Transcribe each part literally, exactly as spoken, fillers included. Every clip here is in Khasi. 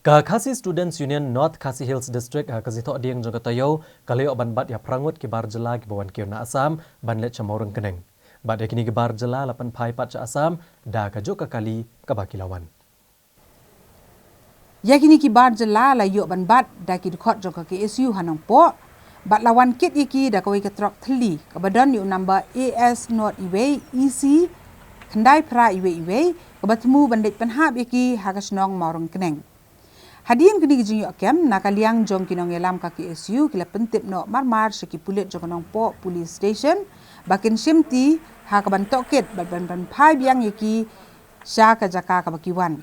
Ka Khasi Students Union North Khasi Hills District ha ka jingthoh dieng jong ka taïew ka la ïoh ban bat ïa phra ngut ki bar jylla kiba wan kiew na Assam ban leit sha Mawryngkneng. Bad ïa kine ki bar jylla la pynphai pat sha Assam da ka juk ka kali kaba ki la wan. Ïa kine ki bar jylla la ïoh ban bat da ki dkhot jong ka K S U ha Nongpoh, bad la wan kit ïa ki da kawei ka trok thylli kaba don ïa u number A S not iwei E C khyndai phra iwei iwei, kaba thmu ban leit pynhap ïa ki ha ka shnong Mawryngkneng. Hadien kine ki jingïoh kem, na ka liang jong ki nongïalam ka K S U ki la pyntip noh marmar sha ki pulit jong ka Nongpoh Police Station ba kin shimti ha kaban tohkit bad ban pynphai biang ïa ki sha ka jaka kaba ki wan.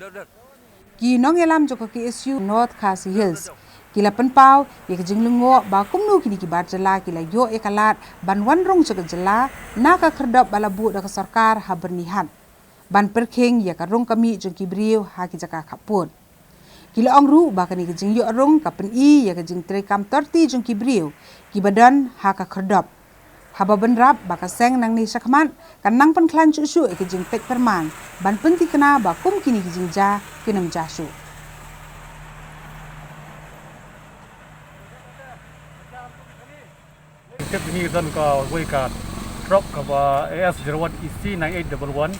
Ki nongïalam jong ka K S U North Khasi Hills ki la pynpaw ïa ka jinglyngngoh ba kumno kine ki bar jylla ki la ïoh ïa ka lad ban wan rung sha ka jylla na ka khyrdop ba la buh da ka sorkar ha Byrnihat, ban pyrkhing ïa ka rung ka mih jong ki briew ha ki jaka khappud. Ki la ong ruh ba kane ka jingïoh rung ka pyni ïa ka jingtreikam torti jong ki briew kiba don ha ka khyrdop. Haba bynrap ba ka seng nangne shakhmat kan nang pynkhlaiñ shuh shuh ïa ka jingpeit pyrman ban pynthikna ba kum kine ki jingjia kin ym jia shuh. Tip, kine don kawei ka trok kaba A S zero one E C nine eight double one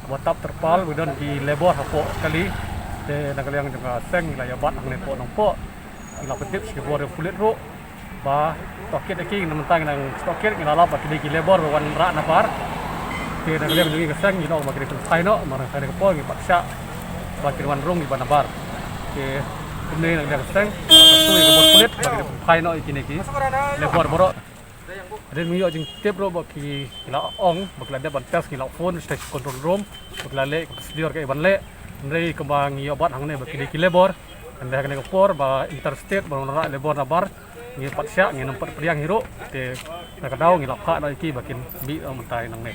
kaba tap terpal, ba don ki labour hapoh kali. Te na ka liang jong ka seng ngi la ïa bat hangne hapoh Nongpoh. Ngi la pyntip sha ki bor jong pulit ruh ba tohkit ïa ki, na mynta ngi nang tohkit, ngi la lap ba ki dei ki labour ba wan rah na bar. Te na ka liang jong ngi ka seng ngi la ong ba ki dei pynphai noh, mar ngi phai na ka por ngi pat shah ba kin wan rung kiba na bar. Te kumne na ka liang ka seng ka sui ka bor pulit ba ki dei pynphai noh ïa kine ki labour baroh. Hadien ngi ïoh jingtip ruh ba ki la ong ba ki la dep ban test, ngi la phone sha control room ba ki la leh ka procedure kaei ban leh. Hynrei kumba ngi ïoh bat hangne ba ki dei ki labour, hynrei ha kane ka por ba interstate ba wan rah labour na bar, ngi pat shah, ngim pat pdiang hi ruh. Te na ka daw ngi la phah noh ïa ki ba kin mih noh mynta nangne.